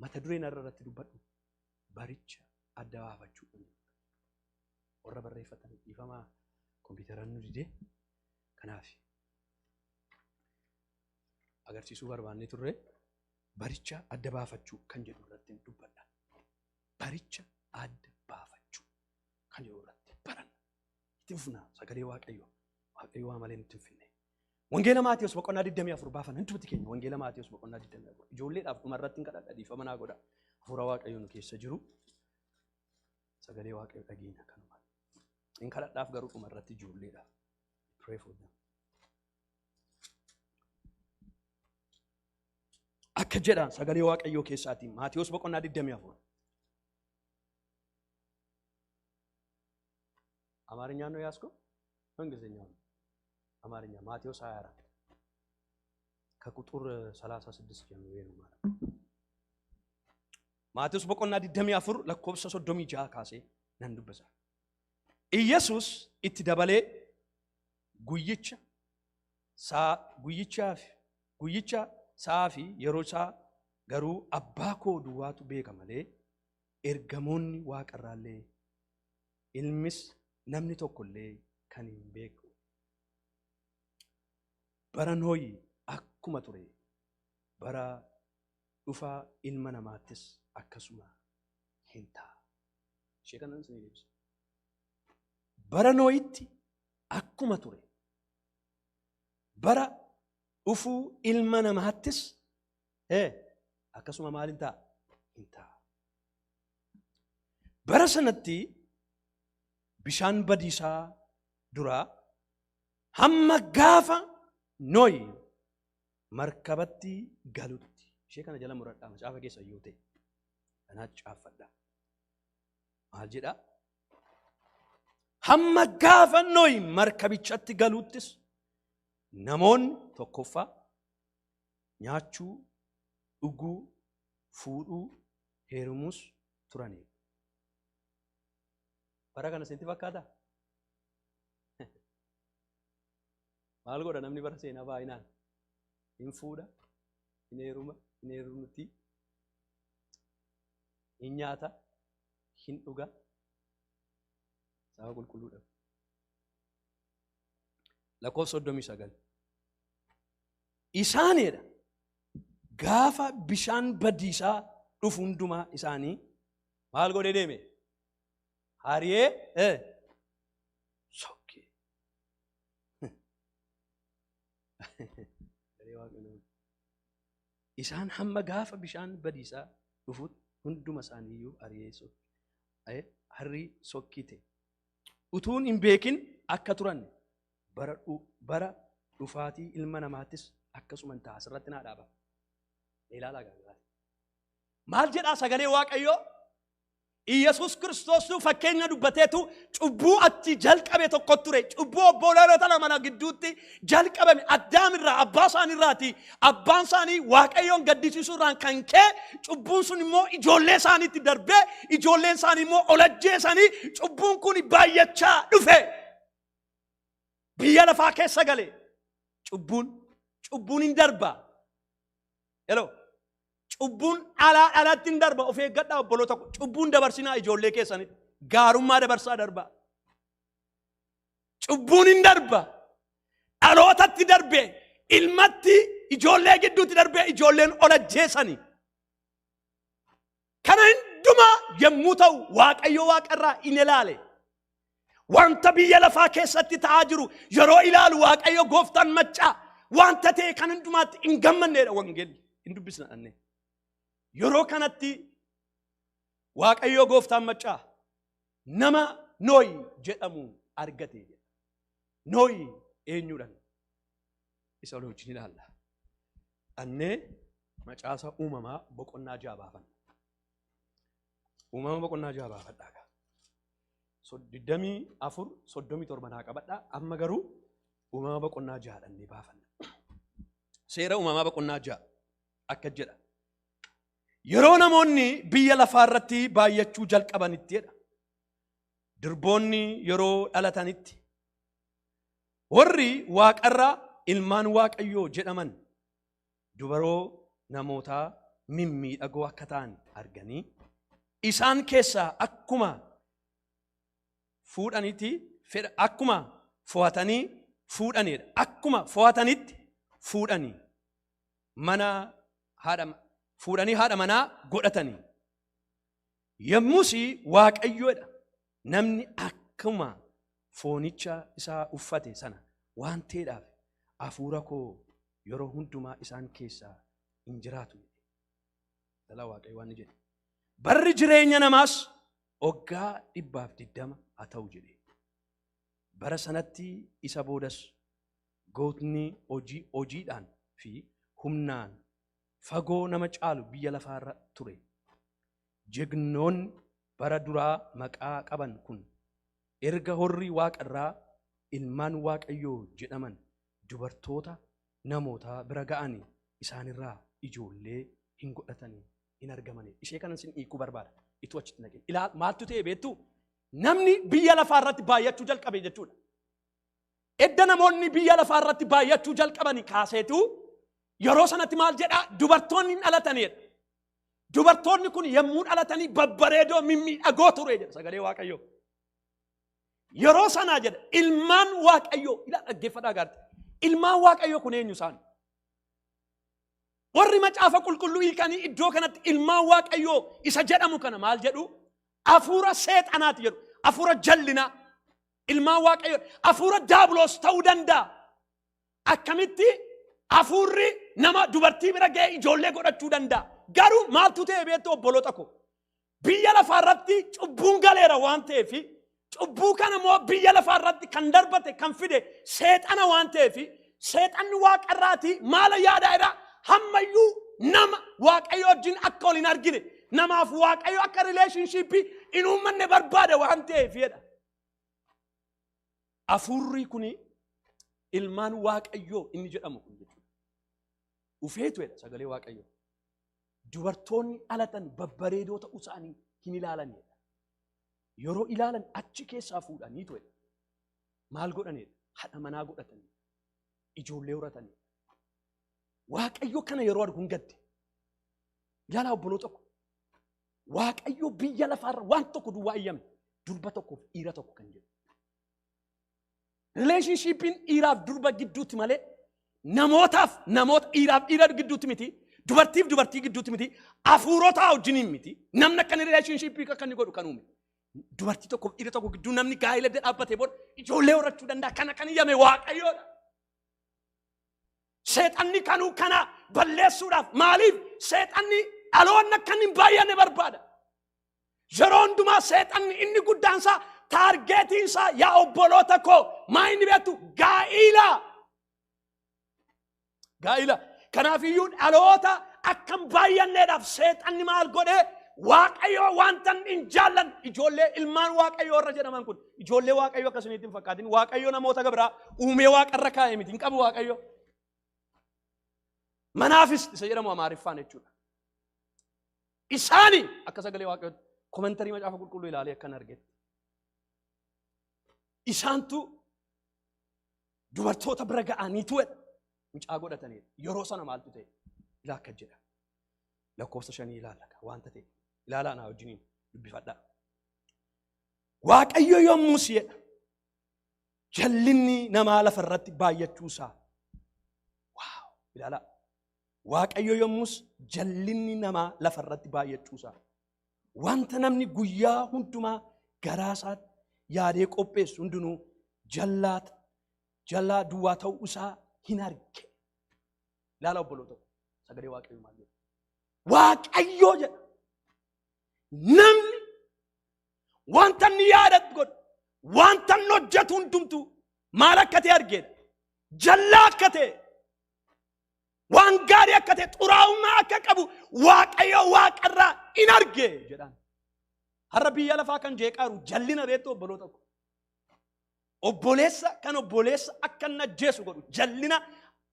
Mata dureen har'a irratti dubbadhu baricha adda baafachuu. Warra barreeffatan dhiifamaa kompiitaraan nu didee kanaaf agarsiisuu barbaannee turre baricha adda baafachuu kan jedhu irratti dubbadha. Baricha adda baafachuu kan jedhu irratti baranna. Itti fufna sagalee Waaqayyoo. Waaqayyo waa malee nutti hin finne. Wangeela Maatiyos boqonnaa 24 baafan hundumti keenya Wangeela Maatiyos boqonnaa 24 ijoolleedhaaf dhuma irratti hin kadhadha dhiifama naa godha. Hafuura Waaqayyoo nu keessa jiru sagalee Waaqayyoo dhageenya kanuma. Hin kadhadhaaf garuu dhuma irratti ijoolleedhaaf. Pray for them. Akka jedha sagalee Waaqayyoo keessaatiin Maatiyos boqonnaa 24. አማርኛ ነው ያዝከው? እንግሊዝኛ ነው? አማርኛ ማቴዎስ 24 ከቁጥር 36 ጀምሮ ነው ማለት ነው። ማቴዎስ boqonnaa 24 lakkoofsa 36 kaasee nan dubbisa. Iyyasuus itti dabalee guyyicha guyyicha sa'aa fi yeroo isaa garuu abbaa koo duwwaatu beeka malee ergamoonni waaqarraallee ilmis namni tokkollee kan hin beeku. Bara Nohi akkuma ture bara dhufa ilma namaattis akkasuma hin ta'a. Ishee kanan isin ibsa. Bara Nohitti akkuma ture bara dhufuu ilma namaattis akkasuma maal hin ta'a? Hin ta'a. Bara sanatti bishaan badiisaa duraa hamma gaafa Nohi markabatti galutti. Ishee kana jala muradhaa macaafa keessa yoo ta'e kanaa caaffadhaa. Maal jedhaa? Hamma gaafa Nohi markabichatti galuttis namoonni tokkoffaa nyaachuu, dhuguu, fuudhuu, heerumuus turaniiru. Bara kana isinitti fakkaataa? Maal godha namni bara seenaa baay'inaan? Hin fuudha, hin heeruma, hin heerumti, hin nyaata, hin dhuga. Saba qulqulluudha. Lakkoofsa 39. Isaaniidha. Gaafa bishaan badiisaa dhufu hundumaa isaanii maal godhee deeme? Hariyee sokkee. Isaan hamma gaafa bishaan badiisaa dhufutti hunduma isaaniiyyuu hariyee harrii sokkite. Utuun hin beekin akka turan bara dhufaatii ilma namaattis akkasuma hin ta'a. Asirratti naa dhaaba. Ilaalaa gaariidha. Maal jedhaa sagalee Waaqayyoo? Iyyasuus Kiristoostuu fakkeenya dubbateetu cubbuu achi jalqabe tokko ture. Cubbuu obboloota lama gidduutti jalqabame Addaam irraa abbaa isaanii irraati. Abbaan isaanii Waaqayyoon gaddisiisuu irraan kan ka'e cubbuun sun immoo ijoollee isaaniitti darbee ijoolleen isaanii immoo ol ajjeesanii cubbuun kun baay'achaa dhufe. Biyya lafaa keessa gale. Cubbuun hin darba. Hello. Cubbuun dhalaa dhalatti hin darba. Of eeggadhaa obboloota ko. Cubbuun dabarsinaa ijoollee keessanitti. Gaarummaa dabarsaa darba. Cubbuun hin darba. Dhalootatti darbe. Ilmatti ijoollee gidduutti darbe ijoolleen ol ajjeesani. Kana hundumaa yommuu ta'u Waaqayyo waaqarraa in ilaale. Wanta biyya lafaa keessatti ta'aa jiru yeroo ilaalu Waaqayyo gooftaan maccaa wanta ta'e kan hundumaatti hin gammanneedha wangeelli. Hin dubbisna dhannee. Yeroo kanatti Waaqayyo gooftaan maccaa nama Nohi jedhamu argate jedha. Nohi eenyuudhaan? Isa olii wajjin ilaalla. Dhannee macaasa uumamaa boqonnaa 6 baafanna. Uumama boqonnaa 6 baafadhaa. 24 37 naa qabadhaa. Amma garuu uumama boqonnaa 6 dhannee baafanna. Seera uumamaa boqonnaa 6 akka jedha. Yeroo namoonni biyya lafaa irratti baay'achuu jalqabanitti jedha. Durboonni yeroo dhalatanitti warri waaqarraa ilmaan Waaqayyoo jedhaman dubaroo namootaa mimmiidhagoo akka ta'an arganii isaan keessaa akkuma fuudhanitti fedha akkuma fo'atanii fuudhanidha. Akkuma fo'atanitti fuudhanii mana haadha fuudhanii haadha manaa godhatanii. Yommus Waaqayyoodha namni akkuma foonicha isaa uffate sana waan ta'eedhaaf hafuura koo yeroo hundumaa isaan keessaa hin jiraatu. Dhala Waaqayyo waan jedhe. Barri jireenya namaas waggaa 120 haa ta'u jedhe. Bara sanatti isa boodas gootni hojii hojiidhaan fi humnaan fagoo nama caalu biyya lafaarra ture. Jegnoonni bara duraa maqaa qaban kun erga horri waaqarraa ilmaan Waaqayyoo jedhaman dubartoota namoota bira ga'anii isaanirraa ijoollee hin godhatanii hin argamanii. Ishee kanan sin hiikuu barbaada. Ituu achitti naqee. Ilaa maaltu ta'e beektu? Namni biyya lafaa irratti baay'achuu jalqabe jechuudha. Edda namoonni biyya lafaa irratti baay'achuu jalqabanii kaaseetu yeroo sanatti maal jedhaa dubartoonni hin dhalatanidha. Dubartoonni kun yommuu dhalatanii babbareedoo mimmiidhagoo ture jedha sagalee Waaqayyoo. Yeroo sanaa jedha ilmaan Waaqayyoo ilaa dhaggeeffadhaa gaarte. Ilmaan Waaqayyoo kun eenyu isaan? Warri macaafa qulqulluu hiikanii iddoo kanatti ilmaan Waaqayyoo isa jedhamu kana maal jedhu? Hafuura seexanaati jedhu. Hafuura jallinaa. Ilmaan Waaqayyoo hafuura daabuloos ta'uu danda'a. Akkamitti hafuurri nama dubartii bira ga'ee ijoollee godhachuu danda'a? Garuu maaltu ta'e beektu obboloota ko? Biyya lafaa irratti cubbuun galeera waan ta'eef cubbuu kana immoo biyya lafaa irratti kan darbate kan fide seexana waan ta'eef seexanni waaqarraati maala yaadaa jira hammayyuu nama Waaqayyo wajjin akka wal hin argine namaaf Waaqayyo akka relationship hin uummanne barbaada waan ta'eef jedha. Hafuurri kuni ilmaan Waaqayyoo inni jedhamu kun jechuudha. Dhufeetu jedha sagalee Waaqayyoo. Dubartoonni dhalatan babbareedoo ta'uu isaanii hin ilaalanidha. Yeroo ilaalan achi keessaa fuudhaniitu jedha. Maal godhanidha? Haadha manaa godhatanii. Ijoollee horatanii. Waaqayyo kana yeroo argu hin gadde. Ilaalaa obboloo tokko. Waaqayyo biyya lafaarra waan tokko duwwaa eeyyame. Durba tokkoof dhiira tokko kan jedhu. Relationshipiin dhiiraaf durba gidduutti malee namootaaf namoota dhiiraaf dhiira gidduutti miti. Dubartiif dubartii gidduutti miti. Hafuurota wajjiniin miti. Namni akka inni relationshipii akka inni godhu kan uume. Dubartii tokkoof dhiira tokko gidduu namni gaa'ela dhaabbatee booda ijoollee horachuu danda'a. Kana kan eeyyame Waaqayyoodha. Seexanni kanuu kana balleessuudhaaf maaliif seexanni dhaloonni akka inni hin baay'anne barbaada. Yeroo hundumaa seexanni inni guddaan isaa targetiin isaa yaa obboloota koo maa inni beektu gaa'ila. Gaa'ila. Kanaafiyyuu dhaloota akka hin baay'anneedhaaf seexanni maal godhee Waaqayyo wanta hin jaallan ijoollee ilmaan Waaqayyoo irra jedhaman kun ijoollee Waaqayyo akkasinitti hin fakkaatin. Waaqayyo namoota biraa uumee waaqarra kaa'e miti hin qabu Waaqayyo. Manaafis isa jedhamu Amaariffaan jechuudha. Isaani akka sagalee Waaqayyootti commentary macaafa qulqulluu ilaalee akkan argetti. Isaantu dubartoota bira ga'aniitu mucaa godhataniidha. Yeroo sana maaltu ta'e? Ilaa akka jedha. Lakkoofsa 5 ilaalla wanta ta'e. Ilaalaa naa wajjiniin dubbifadhaa. Waaqayyo yommuu si'edha. Jallinni namaa lafa irratti baay'achuusaa. Wow! Ilaalaa. Waaqayyo yommus jallinni namaa lafa irratti baay'achuusaa. Wanta namni guyyaa hundumaa garaa isaatti yaadee qopheessu hundinuu jallaa jallaa duwwaa ta'uu isaa hin arge. Ilaala obboloota ko. Sagalee Waaqayyo maal jedha? Waaqayyo jedha. Namni wanta inni yaadatu godhu wanta inni hojjetu hundumtuu maal akka ta'e argeedha. Jallaa akka ta'e waan gaarii akka ta'e xuraa'ummaa akka qabu Waaqayyo waaqarraa in arge jedhaan. Har'a biyya lafaa kan jeeqaaru jallina beektu obboloota ko. Obboleessa kan obboleessa akka inni ajjeesu godhu jallina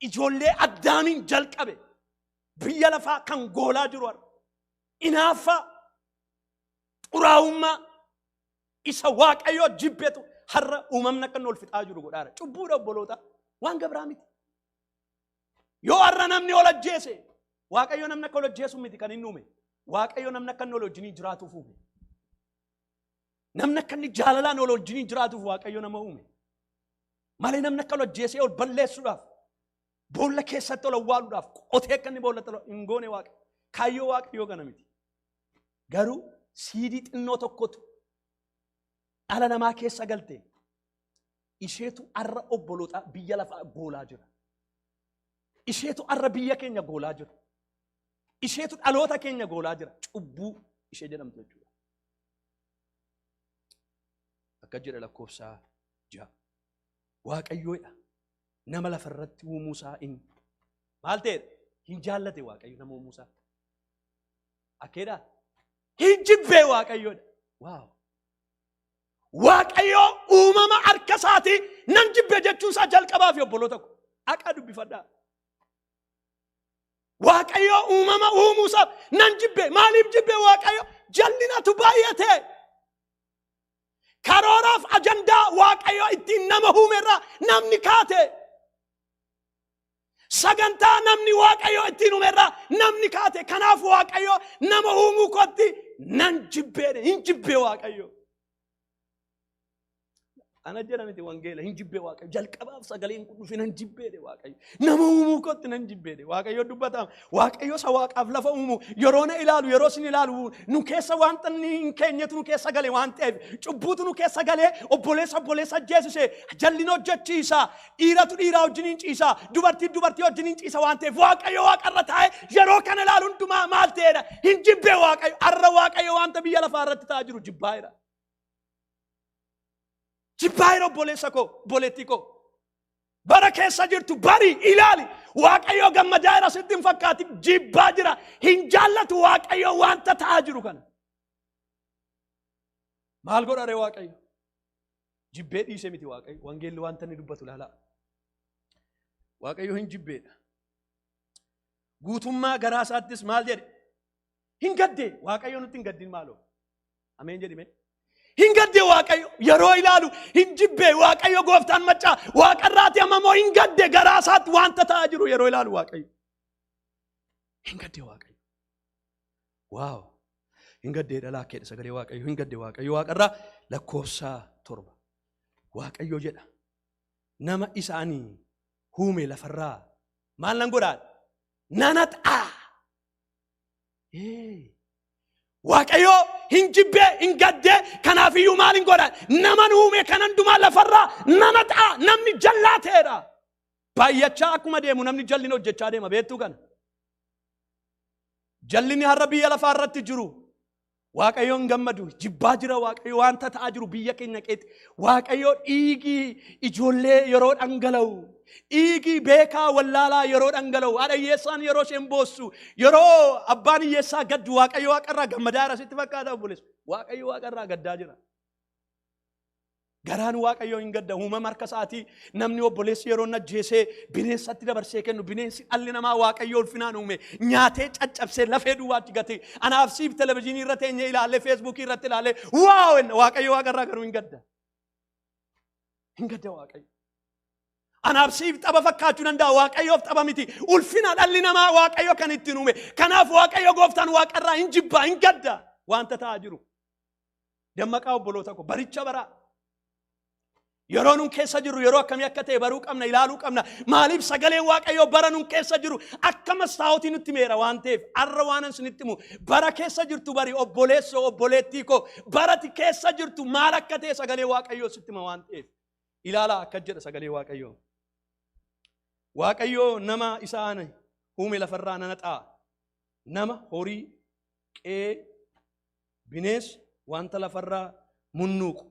ijoollee Addaamiin jalqabe biyya lafaa kan goolaa jiru har'a. Inaaffaa xuraa'ummaa isa Waaqayyo jibbetu har'a uumamni akka inni ol fixaa jiru godhaara. Cubbuudha obboloota waan gabraa miti. Yoo har'a namni ol ajjeese Waaqayyo namni akka wal ajjeesu miti kan inni uume. Waaqayyo namni akka inni wal wajjiniin jiraatuuf uume. Namni akka inni jaalalaan wal wajjiniin jiraatuuf Waaqayyo nama uume. Malee namni akka wal ajjeesee ol balleessuudhaaf, boolla keessatti ol awwaaluudhaaf, qotee akka inni boollatti ol hin goone Waaqa. Kaayyoo Waaqayyoo kana miti. Garuu siidii xinnoo tokkotu dhala namaa keessa galte, isheetu arra obboloota biyya lafaa goolaa jira. Isheetu arra biyya keenya goolaa jira. Isheetu dhaloota keenya goolaa jira. Cubbuu ishee jedhamtu jechuudha. Akka jedha lakkoofsa 6. Waaqayyoodha. Nama lafarratti uumuusaa inni. Maal ta'edha? Hin jaallate Waaqayyo nama uumuusaa. Akkeedhaa? Hin jibbee Waaqayyoodha. Waaw! Waaqayyo uumama harka isaatii nan jibbe jechuun isaa jalqabaa fi obboloota ko. Dhaqaa dubbifadhaa. Waaqayyo uumama uumuusaaf nan jibbe. Maaliif jibbe Waaqayyo? Jallinatu baay'ate. Karooraaf ajandaa Waaqayyo ittiin nama uumerraa namni kaate. Sagantaa namni Waaqayyo ittiin uumerraa namni kaate. Kanaaf Waaqayyo nama uumuu kootti nan jibbeedhe. Hin jibbee Waaqayyo. Ana jedha miti wangeela, hin jibbee Waaqayyo. Jalqabaaf sagaleen kun dhufe nan jibbeedhe Waaqayyo. Nama uumuu kootti nan jibbeedhe. Waaqayyo dubbatama. Waaqayyo isa waaqaaf lafa uumu yeroo na ilaalu, yeroo isin ilaalu, nu keessa wanta inni hin keenyetu nu keessa gale waan ta'eef, cubbuutu nu keessa galee obboleessa obboleessa ajjeesise, jallina hojjechiisa, dhiiratu dhiiraa wajjiniin ciisa, dubartii dubartii wajjiniin ciisa waan ta'eef, Waaqayyo waaqarra taa'e yeroo kana ilaalu hundumaa maal ta'eedha? Hin jibbee Waaqayyo. Arra Waaqayyo wanta biyya lafaa irratti ta'aa jiru jibbaa'eera. Jibbaa'eera obboleessa koo, obboleettii koo. Bara keessa jirtu bari ilaali. Waaqayyo gammadaa jira sitti hin fakkaatin, jibbaa jira. Hin jaallatu Waaqayyo wanta ta'aa jiru kana. Maal godha ree Waaqayyo? Jibbee dhiise miti Waaqayyo. Wangeelli wanta inni dubbatu ilaalaa. Waaqayyo hin jibbeedha. Guutummaa garaa isaattis maal jedhe? Hin gadde. Waaqayyo nutti hin gaddin maaloo. Ameen jedhime. Hin gadde Waaqayyo yeroo ilaalu, hin jibbe Waaqayyo gooftaan maccaa waaqarraati, amma immoo hin gadde garaa isaatti wanta ta'aa jiru yeroo ilaalu Waaqayyo. Hin gadde Waaqayyo. Waaw. Hin gaddee dhalaa keedha sagalee Waaqayyo, hin gadde Waaqayyo waaqarraa, lakkoofsa 7. Waaqayyo jedha, nama isaanii huume lafarraa maal nan godhaa? Nana xaa. Waaqayyo hin jibbee, hin gaddee, kanaafiyyuu maal hin godhan? Naman uume kan hundumaa lafarraa nana xaa. Namni jallaa ta'eedha. Baay'achaa akkuma deemu namni jallina hojjechaa deema, beektuu kana. Jallinni har'a biyya lafaa irratti jiru Waaqayyoon gammadu, jibbaa jira Waaqayyo wanta ta'aa jiru biyya keenya keetti. Waaqayyo dhiigii ijoollee yeroo dhangala'u, dhiigii beekaa wallaalaa yeroo dhangala'u, haadha hiyyeessaan yeroo isheen boossu, yeroo abbaan hiyyeessaa gaddu, Waaqayyo waaqarraa gammadaa jira sitti fakkaata obboleessa? Waaqayyo waaqarraa gaddaa jira. Garaan Waaqayyoo hin gadda. Uumama harka isaatii namni obboleessi yeroo inni ajjeesee bineensatti dabarsee kennu, bineensi dhalli namaa Waaqayyoo ulfinaan uume nyaatee caccabsee lafee duwwaatti gate. Anaaf siif televizyiinii irra teenyee ilaallee, feesbuukii irratti ilaallee wow enna. Waaqayyo waaqarraa garuu hin gadda. Hin gadda Waaqayyo. Anaaf siif tapha fakkaachuu danda'a. Waaqayyoof tapha miti. Ulfina dhalli namaa Waaqayyo kan ittiin uume. Kanaaf Waaqayyo gooftaan waaqarraa hin jibbaa, hin gadda wanta ta'aa jiru. Dammaqaa obboloota ko, baricha baraa. Yeroo nun keessa jirru yeroo akkamii akka ta'e baruu qabna, ilaaluu qabna. Maaliif? Sagaleen Waaqayyoo bara nun keessa jiru akka mastaawotii nutti meera waan ta'eef, arra waan an isinitti himu, bara keessa jirtu bari obboleessoo, obboleettii koo, barati keessa jirtu maal akka ta'e sagalee Waaqayyoo sitti hima waan ta'eef. Ilaalaa, akka jedha sagalee Waaqayyoo. Waaqayyoo nama isaan uume lafarraa nana xaa'a. Nama, horii, qe'ee, bineensa, wanta lafarraa munnuuqu,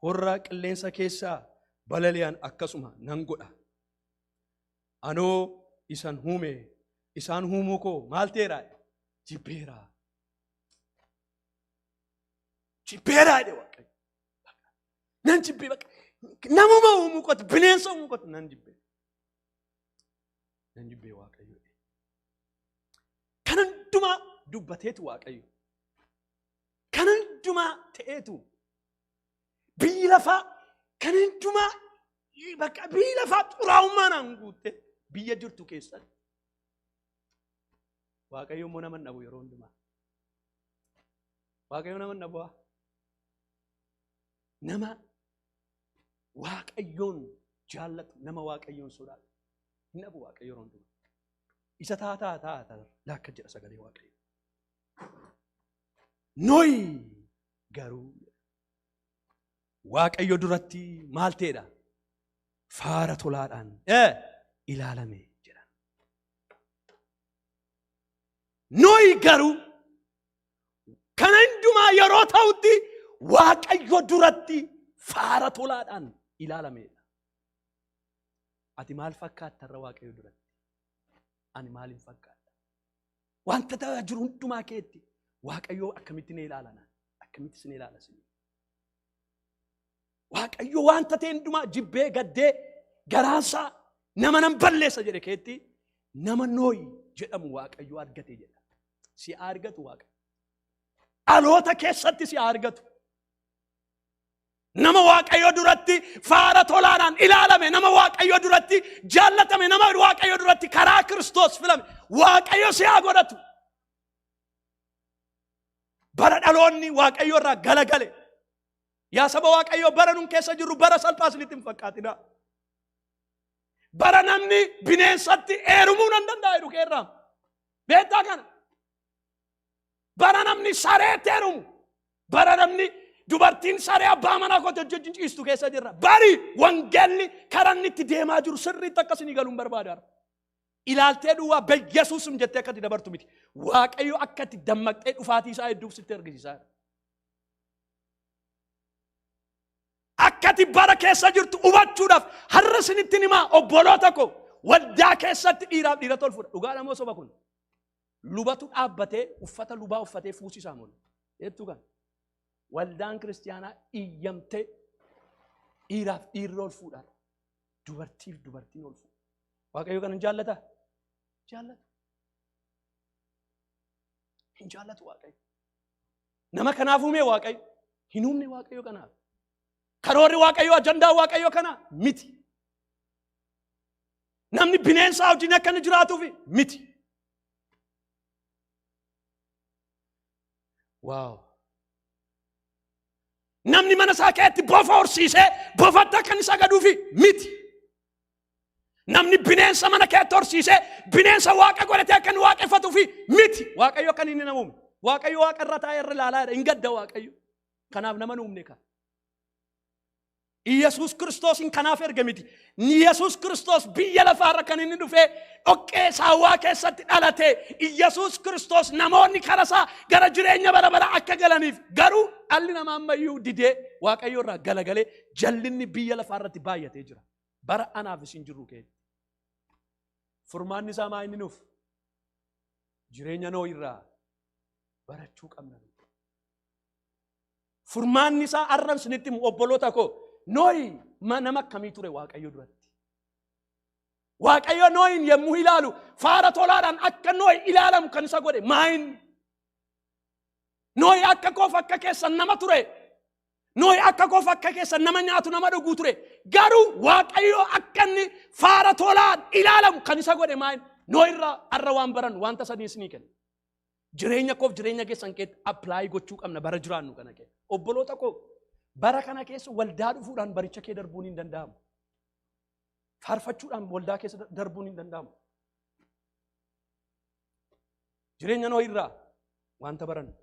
horra qilleensa keessaa balali'an akkasuma nan godha. Anoo isan uume, isaan uumuu koo maal ta'eera? Jibbeera. Jibbeera jedhe Waaqayyo. Nan jibbee bakka. Namuma uumuu kooti, bineensa uumuu kooti nan jibbee. Nan jibbee Waaqayyo. Kan hundumaa dubbateetu Waaqayyo. Kan hundumaa ta'eetu biyyi lafaa kan hundumaa bakka biyyi lafaa xuraa'ummaa naan guutte biyya jirtu keessatti. Waaqayyo immoo nama hin dhabu yeroo hundumaa. Waaqayyo nama hin dhabu haa? Nama Waaqayyoon jaallatu, nama Waaqayyoon sodaatu hin dhabu Waaqayyo yeroo hundumaa. Isa taa taa taa taa laakka jedha sagalee Waaqayyo. Nohi garuu Waaqayyo duratti maal ta'edha? Faara tolaadhaan ilaalame jedha. Nohi garuu kana hundumaa yeroo ta'utti Waaqayyo duratti faara tolaadhaan ilaalamedha. Ati maal fakkaatta irra Waaqayyo duratti? Ani maalin fakkaadha? Wanta ta'aa jiru hundumaa keetti Waaqayyo akkamitti na ilaala naan? Akkamitti sin ilaala sin? Waaqayyo wanta ta'e hundumaa jibbee gaddee garaansaa nama nan balleessa jedhe keetti nama Nooyi jedhamu Waaqayyo argate jedha. Si argatu Waaqayyo. Dhaloota keessatti si argatu. Nama Waaqayyo duratti faara tolaadhaan ilaalame, nama Waaqayyo duratti jaallatame, nama Waaqayyo duratti karaa Kiristoos filame, Waaqayyo si haa godhatu. Bara dhaloonni Waaqayyo irraa galagale. Yaa saba Waaqayyo, bara nun keessa jirru bara salphaa isinitti hin fakkaatinaa. Bara namni bineensatti heerumuu nan danda'a jedhu keerraa. Beektaa kana? Bara namni sareetti heerumu. Bara namni dubartiin saree abbaa manaa kootti hojjechuun ciistu keessa jirra. Bari wangeelli karaa inni itti deemaa jiru sirriitti akka isinii galuun barbaada. Ilaaltee duwwaa Beyesuusum jettee akka itti dabartu miti. Waaqayyo akka itti dammaqxee dhufaatii isaa hedduuf sitti argisiisaa jira. Akka ati bara keessa jirtu hubachuudhaaf har'a isinitti himaa, obboloota koo, waldaa keessatti dhiiraaf dhiiratu ol fuudha. Dhugaadha moo soba kun? Lubatu dhaabbatee uffata lubaa uffatee fuusisaa moo? Eettuu kan? Waldaan kiristiyaanaa iyyamtee dhiiraaf dhiirri ol fuudha. Dubartiif dubartiin ol fuudha. Waaqayyo kana hin jaallataa? Jaallatu. Hin jaallatu Waaqayyo. Nama kanaaf uume Waaqayyo. Hin uumne Waaqayyo kanaaf. Karoorri Waaqayyo, ajandaan Waaqayyo kana miti. Namni bineensaa wajjin akka inni jiraatuuf miti. Waaw. Namni mana isaa keessatti bofa horsiisee bofatti akka inni sagaduufi miti. Namni bineensa mana keetti horsiisee bineensa waaqa godhatee akka inni waaqeffatuufi miti. Waaqayyo akka inni nama uume. Waaqayyo waaqa irra taa'ee irra ilaalaa jira. Hin gadda Waaqayyo. Kanaaf nama hin uumne kana. Iyyasuus Kiristoosin kanaaf erge miti. Iyyasuus Kiristoos biyya lafaarra kan inni dhufee dhoqqee saawwaa keessatti dhalate. Iyyasuus Kiristoos namoonni kara isaa gara jireenya bara bara akka galaniif, garuu dhalli namaa ammayyuu didee Waaqayyo irraa galagalee jallinni biyya lafaarratti baay'atee jira. Bara anaaf isin jirru keetti. Furmaanni isaa maa inni nuuf? Jireenya Noohi irraa barachuu qabna. Furmaanni isaa har'an isinitti himu, obboloota koo. Noohi nama akkamii ture Waaqayyo duratti? Waaqayyo Noohin yommuu ilaalu faara tolaadhaan akka Noohi ilaalamu kan isa godhe maayin? Noohi akka koof akka keessan nama ture. Noohi akka koof akka keessan nama nyaatu, nama dhuguu ture. Garuu Waaqayyo akka inni faara tolaan ilaalamu kan isa godhe maayin? Noohi irraa har'a waan barannu wanta sadii isinii kenna. Jireenya koof jireenya keessan keetti apply gochuu qabna bara jiraannu kana keessa. Obboloota koo, bara kana keessa waldaa dhufuudhaan baricha kee darbuun hin danda'amu. Faarfachuudhaan waldaa keessa darbuun hin danda'amu. Jireenya Noohi irraa wanta barannu.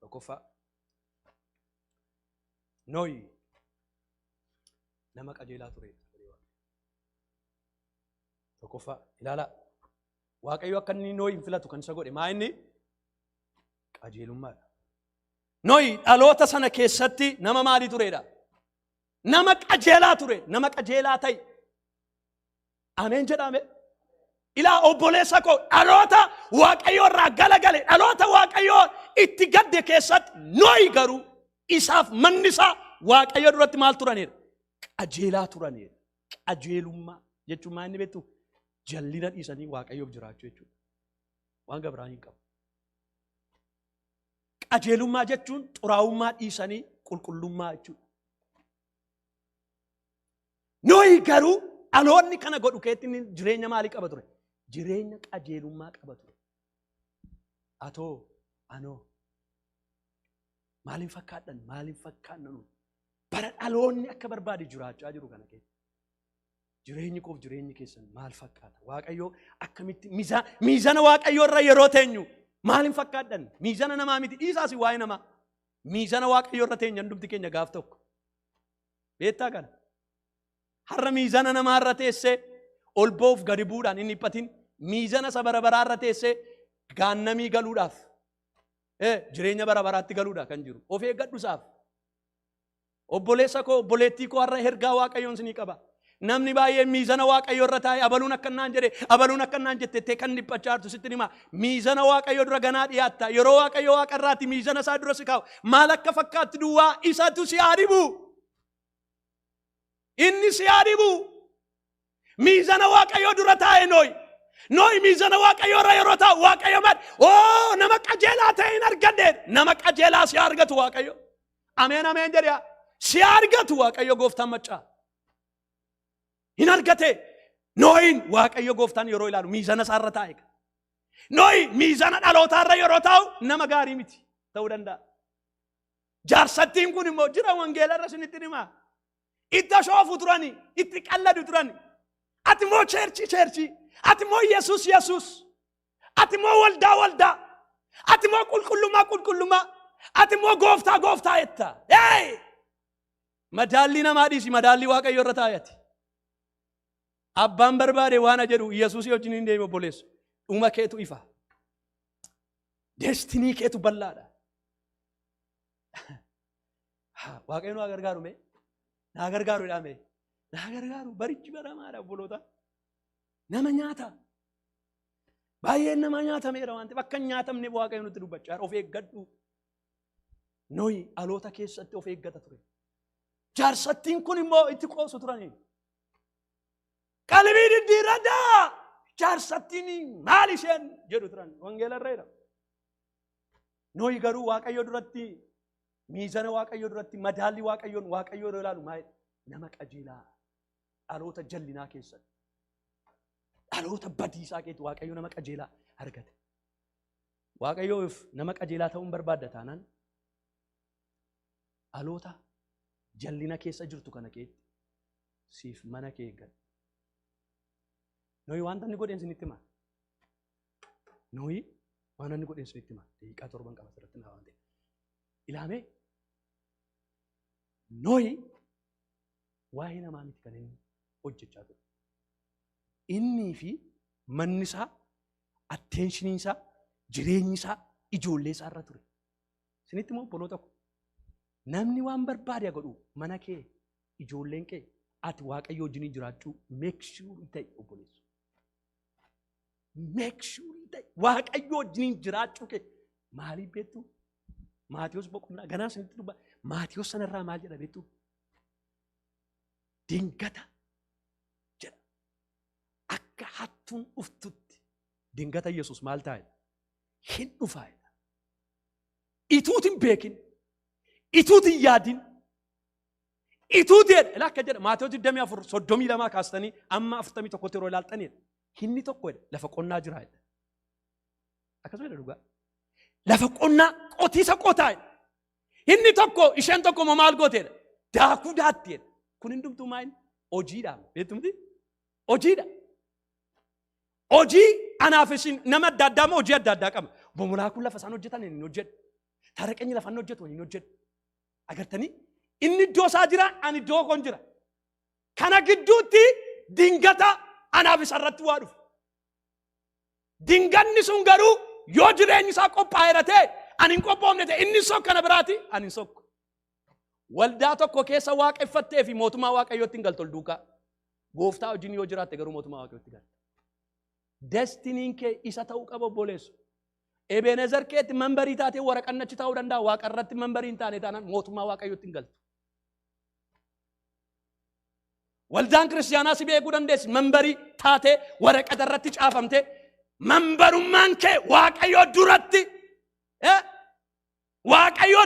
Tokkoffaa, Noohi nama qajeelaa ture. Tokkoffaa ilaalaa. Waaqayyo akka inni Noohi hin filatu kan isa godhe maa inni? Qajeelummaadha. Noohi dhaloota sana keessatti nama maalii turedha? Nama qajeelaa ture. Nama qajeelaa ta'e. Ameen jedhame. Ilaa obboleessa koo, dhaloota Waaqayyo irraa galagale, dhaloota Waaqayyo itti gadde keessatti Noohi garuu isaaf manni isaa Waaqayyo duratti maal turanidha? Qajeelaa turanidha. Qajeelummaa jechuun maal inni beektu? Jallina dhiisanii Waaqayyoof jiraachuu jechuudha. Waan gabraa hin qabu. Qajeelummaa jechuun xuraa'ummaa dhiisanii qulqullummaa jechuudha. Noohi garuu dhaloonni kana godhu keetti inni jireenya maalii qaba ture? Jireenya qajeelummaa qaba ture. Atoo, anoo maaliin fakkaadhan, maaliin fakkaanna nuun? Bara dhaloonni akka barbaade jiraachaa jiru kana keessa. Jireenyi koof jireenyi keessan maal fakkaata? Waaqayyoo akkamitti miizana Waaqayyoo irra yeroo teenyu maaliin fakkaadhan? Miizana namaa miti, dhiisaas waa'ee namaa. Miizana Waaqayyoo irra teenya hundumti keenya gaaf tokko. Beektaa kana? Har'a miizana namaa irra teessee ol ba'uuf gadi bu'uudhaan hin dhiphatin. Miizana isa bara baraa irra teessee gaannamii galuudhaaf, jireenya bara baraatti galuudha kan jiru. Of eeggadhu isaaf. Obboleessa koo, obboleettii koo, har'a ergaa Waaqayyoon isinii qaba. Namni baay'een miizana Waaqayyoo irra taa'ee abaluun akkannaan jedhe, abaluun akkannaan jettettee kan dhiphachaa jirtu sitti hima. Miizana Waaqayyoo dura ganaa dhiyaatta. Yeroo Waaqayyo Waaqa irraatti miizana isaa dura si kaa'u maal akka fakkaatti duwwaa isatu si haa dhibu. Inni si haa dhibu. Miizana Waaqayyoo dura taa'e Nooyi. Nooyi miizana Waaqayyoo irra yeroo taa'u Waaqayyo maal? Oo, nama qajeelaa ta'e hin argadhe. Nama qajeelaa si haa argatu Waaqayyo. Ameen, ameen jedhaa. Si haa argatu Waaqayyo gooftaan maccaa. Hin argate. Nooyin Waaqayyo gooftaan yeroo ilaalu miizana isaarra taa'e. Nooyi miizana dhalootaarra yeroo taa'u nama gaarii miti ta'uu danda'a. Jaarsattiin kun immoo jira, wangeela irra isinitti himaa. Itti shoofu turani, itti qalladu turani. Ati immoo church, church, ati immoo Yesus, Yesus, ati immoo waldaa, waldaa, ati immoo qulqullummaa, qulqullummaa, ati immoo gooftaa, gooftaa jetta. Hey! Madaallii namaa dhiisi, madaallii Waaqayyo irra taa'ati. Abbaan barbaade waan jedhu Yesuusii wajjin hin deemu, obboleessu. Dhuma keetu ifa. Destiny keetu bal'aadha. Waaqayyo nu haa gargaaru mee? Naa gargaaru jedhame. Naa gargaaru, barichi baramaadha, obboloota. Nama nyaata. Baay'een nama nyaatameera waan ta'eef akka hin nyaatamneef Waaqayyo nutti dubbachaa jira. Of eeggadhu. Nohi dhaloota keessatti of eeggata ture. Jaarsattiin kun immoo itti qoosu turanii. Qalbii diddiiradhaa. Jaarsattiin maal isheen jedhu turan. Wangeela irra jira. Nohi garuu Waaqayyo duratti, miizana Waaqayyo duratti, madaalli Waaqayyoon Waaqayyo yeroo ilaalu maal? Nama qajeelaa, dhaloota jallinaa keessatti, dhaloota badiisaa keetti Waaqayyo nama qajeelaa argate. Waaqayyoof nama qajeelaa ta'uun barbaadda taanaan dhaloota jallina keessa jirtu kana keetti siif mana kee eeggadhu. Nohi wanta inni godheen isinitti hima. Nohi waan inni godheen isinitti hima. Daqiiqaa 7 qaba asirratti naa waan ta'eef. Ilaamee, Nohi waa'ee namaa miti kan inni hojjechaa ture. Innii fi manni isaa, attentioniin isaa, jireenyi isaa ijoollee isaa irra ture. Isinitti immoo, obboloota ko, namni waan barbaade godhu, mana kee, ijoolleen kee, ati Waaqayyo wajjin jiraachuu make sure ta'e, obboleessu. Make sure ta'e, Waaqayyo wajjin jiraachuu kee. Maaliif beektu? Maatiyos boqonnaa ganaa isinitti dubba. Maatiyos sanarraa maal jedha beektu? Dingata jedha. Akka hattuun dhuftutti dingata Yesuus maal taa'e? Hin dhufaa jedha. Ituutin beekin, ituutin yaadin, ituuti jedha. Ilaa akka jedha Maatiyos 24:32 kaastanii amma 41tti yeroo ilaaltanidha. Hinni tokko jedha lafa qonnaa jira jedha. Akkasuma jedha dhugaa. Lafa qonnaa qotiisa qotaa jedha. Inni tokko, isheen tokko immoo maal gooteedha? Daakuu daatti jedha. Kun hundumtuu maal? Hojiidha. Beektu miti? Hojiidha. Hojii anaaf isin nama adda addaa immoo hojii adda addaa qaba. Bomolaa kun lafa isaan hojjetan hin hojjedhu. Taraqeenyi lafa inni hojjetu hin hojjedhu. Agartanii? Inni iddoo isaa jira, ani iddoo koon jira. Kana gidduutti dingata anaaf isa irratti waa dhufu. Dinganni sun garuu yoo jireenyi isaa qophaa'eera ta'e, ani hin qophoofne ta'e, inni sokkana biraati, ani hin sokku. Waldaa tokko keessa waaqeffattee fi mootummaa Waaqayyootti hin galtu ol duukaa. Gooftaa wajjin yoo jiraatte garuu mootummaa Waaqayyootti galta. Destinyn kee isa ta'uu qaba, obboleessu. Ebeenezer keetti memberii taatee waraqaan achi taa'uu danda'a. Waaqa irratti memberii hin taane taanaan mootummaa Waaqayyootti hin galtu. Waldaan kiristaanaa si beekuu dandeessi. Memberii taatee waraqata irratti caafamtee memberummaan kee Waaqayyoo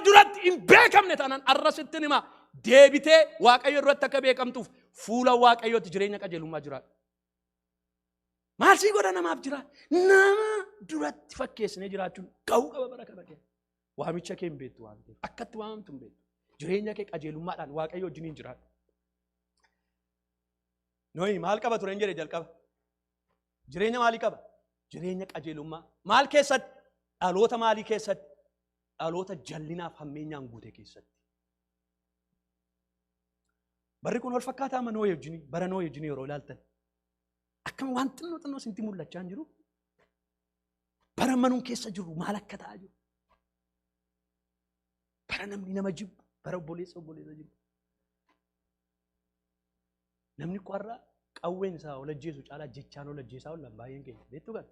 duratti hin beekamne taanaan arra sittin hima, deebitee Waaqayyo duratti akka beekamtuuf fuula Waaqayyootti jireenya qajeelummaa jiraadhu. Maal sii godha namaaf jira? Nama duratti fakkeessinee jiraachuun ga'uu qaba bara kana keessa. Waamicha kee hin beektu waan ta'eef. Akkatti waamamtu hin beektu. Jireenya kee qajeelummaadhaan Waaqayyo wajjiniin jiraadhu. Nohi maal qaba ture hin jedhe jalqaba. Jireenya maalii qaba? Jireenya qajeelummaa. Maal keessatti? Dhaloota maalii keessatti? Dhaloota jallinaaf hammeenyaan guute keessatti. Barri kun wal fakkaataa amma Nohi wajjin bara Nohi wajjin yeroo ilaaltan. Akkam waan xinnoo xinnoo isintti mul'achaa hin jiru. Bara manuun keessa jirru maal akka ta'aa jiru. Bara namni nama jibbu, bara obboleessa obboleessa jibbu. Namni koo har'a qawween isaa ol ajjeesu caalaa jechaan ol ajjeesaa oolan baay'een keenya beektu kan.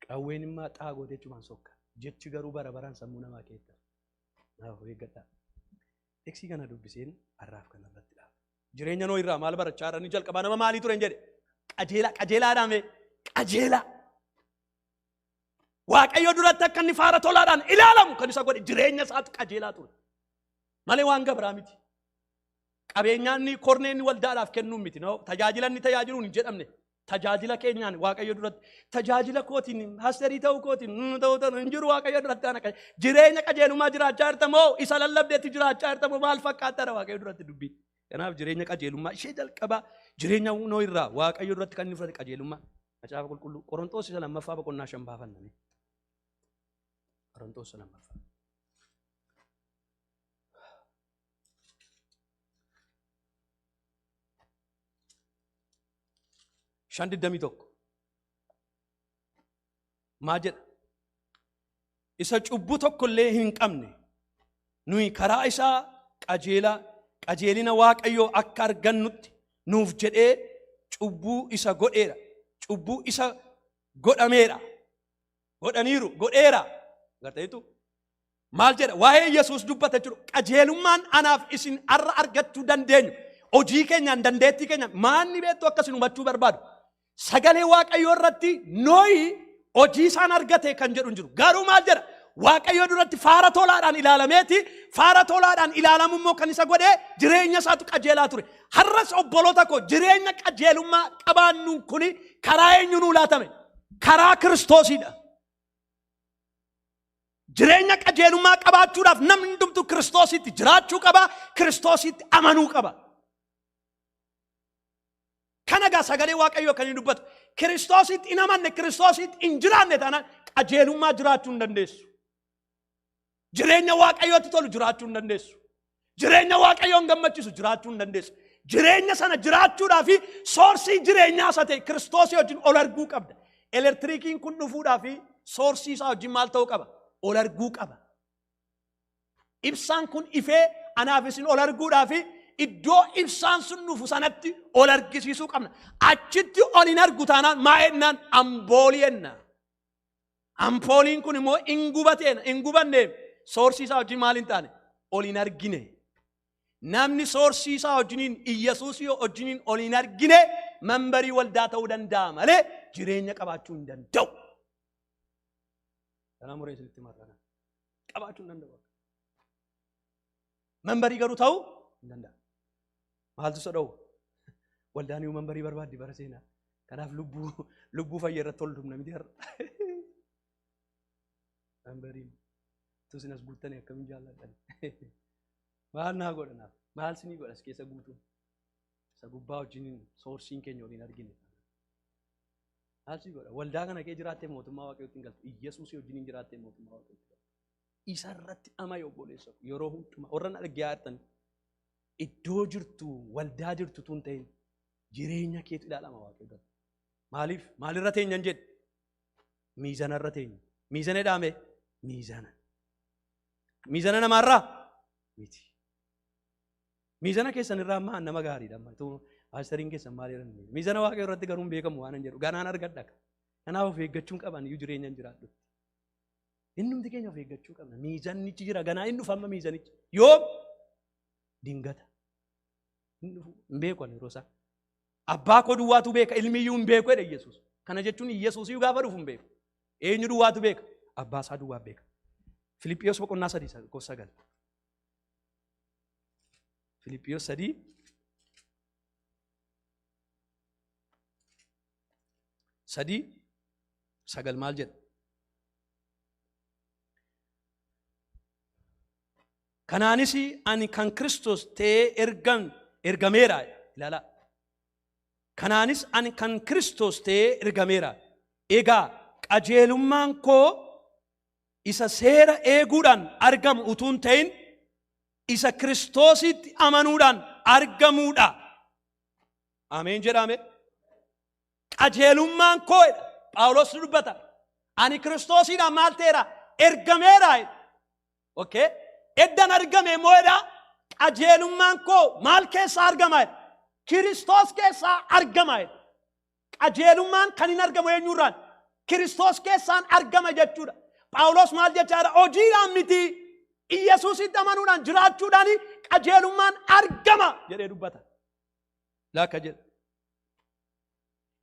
Qawween immoo xaa gootee jechumaan sokka. Jechi garuu bara baraan sammuu namaa keessa. Naaf of eeggadhaa. Teksii kana dubbiseen har'aaf kana irratti dhaaba. Jireenya Nohi irraa maal barachaa irra ni jalqabaa nama maalii ture hin jedhe. Qajeelaa qajeelaadhaan mee qajeelaa. Waaqayyo duratti akka inni faara tolaadhaan ilaalamu kan isa godhe jireenya isaatu qajeelaa ture. Malee waan gabraa miti. Qabeenyaan inni kornee inni waldaadhaaf kennuun miti. No, tajaajila inni tajaajiluun hin jedhamne. Tajaajila keenyaan Waaqayyo duratti tajaajila kootiin hasterii ta'uu kootiin ta'uu ta'uu hin jiru Waaqayyo duratti ana jireenya qajeelummaa jiraachaa jirta moo isa lallabdeetti jiraachaa jirta moo maal fakkaataadha Waaqayyo duratti dubbii. Kanaaf jireenya qajeelummaa ishee jalqabaa jireenya Nohi irraa Waaqayyo duratti kan inni fudhate qajeelummaa. Macaafa qulqulluu Qorontoos isa lammaffaa boqonnaa 5 baafanname. Qorontoos isa lammaffaa. 5:21. Maa jedha? Isa cubbuu tokko illee hin qabne nuyi karaa isaa qajeelaa qajeelina Waaqayyoo akka argannutti nuuf jedhee cubbuu isa godheera. Cubbuu isa godhameera. Godhaniiru godheera. Agartaniitu? Maal jedha? Waa'ee Yesuus dubbata jechuudha. Qajeelummaan anaaf isin har'a argachuu dandeenyu hojii keenyaan dandeettii keenyaan maanni beektu akka isin hubachuu barbaadu. Sagalee Waaqayyoo irratti Nohi hojii isaan argate kan jedhu hin jiru. Garuu maal jedha? Waaqayyoo duratti faara tolaadhaan ilaalameeti. Faara tolaadhaan ilaalamu immoo kan isa godhe jireenya isaatu qajeelaa ture. Har'as obboloota koo jireenya qajeelummaa qabaannuun kuni karaa eenyu nuu laatame? Karaa Kiristoosidha. Jireenya qajeelummaa qabaachuudhaaf namni hundumtuu Kiristoositti jiraachuu qaba, Kiristoositti amanuu qaba. Kana egaa sagalee Waaqayyoo kan inni dubbatu. Kiristoositti hin amanne, Kiristoositti hin jiraanne taanaan qajeelummaa jiraachuu hin dandeessu. Jireenya Waaqayyootti tolu jiraachuu hin dandeessu. Jireenya Waaqayyoon gammachiisu jiraachuu hin dandeessu. Jireenya sana jiraachuudhaa fi soorsii jireenyaa isa ta'e Kiristoosii wajjin ol arguu qabda. Elektiriikiin kun dhufuudhaa fi soorsii isaa wajjin maal ta'uu qaba? Ol arguu qaba. Ibsaan kun ifee anaaf isin ol arguudhaa fi iddoo ibsaan sun dhufu sanatti ol argisiisuu qabna. Achitti ol hin argu taanaan maa jennaan amboolii jenna. Ampooliin kun immoo hin gubateen hin gubanneef soorsii isaa wajjin maal hin taane ol hin argine. Namni soorsii isaa wajjiniin Iyyasuusii wajjiniin ol hin argine membarii waldaa ta'uu danda'a malee jireenya qabaachuu hin danda'u. Kanaa muree isinitti marrana. Qabaachuu hin danda'u. Membarii garuu ta'uu hin danda'a. Maaltu isa dhowwa? Waldaan iyyuu membarii barbaaddi bara seenaa. Kanaaf lubbuu lubbuu fayya irratti ol dhumna miti har'a. Membariin utuu isin as guuttanii akkamiin jaalladhan. Maal naa godha naaf? Maal sinii godha as keessa guutuun? Isa gubbaa wajjiniin soorsiin keenya waliin argine. Maal sii godha? Waldaa kana kee jiraattee mootummaa Waaqayyootti hin galtu. Iyyasuusii wajjiniin jiraattee mootummaa Waaqayyootti galtu. Isa irratti dhama'i obboleessa koo yeroo hundumaa warra na dhaggeessaa jirtan iddoo jirtu waldaa jirtu tun ta'in jireenya keetu ilaalama Waaqayyo duratti. Maaliif? Maalirra teenyan jedhe? Miizana irra teenya. Miizana jedhame? Miizana. Miizana namaarraa? Miti. Miizana keessan irraa ammaa nama gaariidha amma. Paasteriin keessan maal jedhan? Miizana Waaqayyo irratti garuu hin beekamu waan hin jedhu. Ganaan argadha. Kanaaf of eeggachuun qaban iyyuu jireenya hin jiraadhu. Innumti keenya of eeggachuu qabna. Miizannichi jira. Ganaa hin dhufa amma miizanichi. Yoom? Dingata. Hin dhufu. Hin beeku ani yeroo isaa. Abbaa koo duwwaatu beeka, ilmi iyyuu hin beeku jedhe Yesuus. Kana jechuun Yesuus iyyuu gaafa dhufu hin beeku. Eenyu duwwaatu beeka? Abbaa isaa duwwaa beeka. Filiphiyos boqonnaa 3 lakkoofsa 9. Filiphiyos 3. 3:9 maal jedha? Kanaanis ani kan Kiristoos ta'ee ergameera. Ilaalaa. Kanaanis ani kan Kiristoos ta'ee ergameera. Egaa qajeelummaan koo isa seera eeguudhaan argamu utuu hin ta'in isa Kiristoositti amanuudhaan argamuudha. Ameen jedhame. Qajeelummaan koo jedha. Phaawulos dubbata. Ani Kiristoosiidhaan maal ta'eera? Ergameera. Okay? Eddan argame immoo jedha qajeelummaan koo maal keessaa argama jedha? Kiristoos keessaa argama jedha. Qajeelummaan kan hin argamu eenyurraan? Kiristoos keessaan argama jechuudha. Phaawulos maal jechaa jira? Hojiidhaan miti. Iyyasuusitti amanuudhaan jiraachuudhaan qajeelummaan argama jedhee dubbata. Laakka jedha.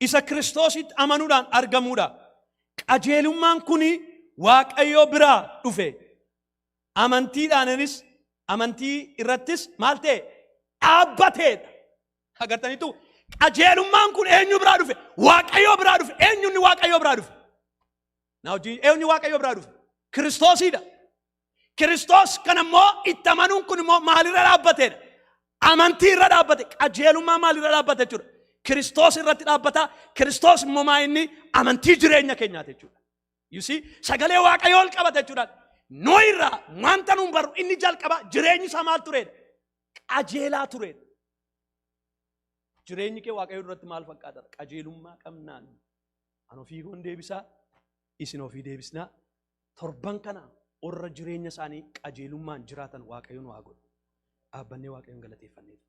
Isa Kiristoositti amanuudhaan argamuudha. Qajeelummaan kun Waaqayyo biraa dhufe. Amantiidhaanis amantii irrattis maal ta'e? Dhaabbateedha. Agartaniitu qajeelummaan kun eenyu biraa dhufe? Waaqayyo biraa dhufe. Eenyu inni Waaqayyo biraa dhufe? Na wajjin eenyu Waaqayyo biraa dhufe? Kiristoosiidha. Kiristoos kan immoo itti amanuun kun immoo maalirra dhaabbateedha? Amantii irra dhaabbate. Qajeelummaa maalirra dhaabbate jechuudha? Kiristoos irratti dhaabbata. Kiristoos immoo maa inni amantii jireenya keenyaati jechuudha. You see, sagalee Waaqayyoo ol qabata jechuudha. Noo irraa wanta nuun barru inni jalqaba jireenyi isaa maal tureedha? Qajeelaa tureedha. Jireenyi kee Waaqayyoo duratti maal fakkaata? Qajeelummaa qabnaan. An ofii koon deebisaa, isin ofii deebisnaa. Torban kana warra jireenya isaanii qajeelummaan jiraatan Waaqayyoon waa godhu. Dhaabbannee Waaqayyoon galateeffanneetu.